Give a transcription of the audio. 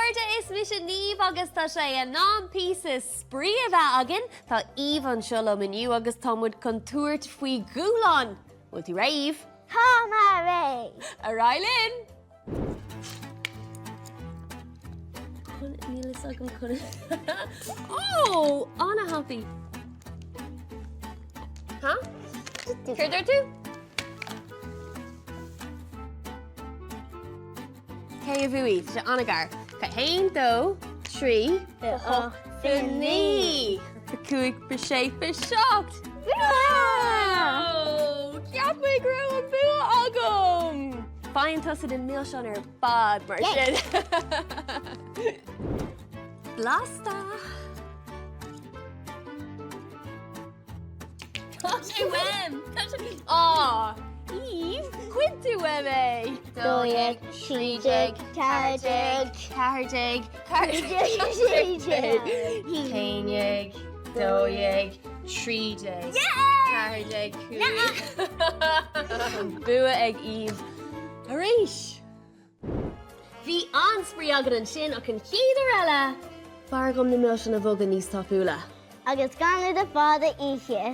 chairde, is mise Niamh agus tá sé in am píosa spraoi a bheith againn. Tá Eve anseo liom inniu agus tá muid chun tabhairt faoi dhúshlán. Bhfuil tú réidh, Eve? Tá mé réidh! Ar aghaidh linn! Níl fhios agam conas. Ó! An-thapaidh! Ha? Céard dúirt tú? Cé a bhuaigh? Tá sé an-ghar. 1, 2, 3, 8, 9, 5, 6, 7. Cheap mé go raibh an bua agam! Faigheann tusa na milseáin ar fad mar sin. Blasta! Tá sé uaim! Tá sé... Á! Eve, ghoid tú uaim é! 12, 13, 14, 14, 15, 11, 12, 13, 14, 15. Bua ag Eve arís! Bhí an-spraoi againn ansin ach an chéad uair eile, b'fhearr dhom na milseáin a bhogadh níos tapúla. Agus gan iad fada oíche.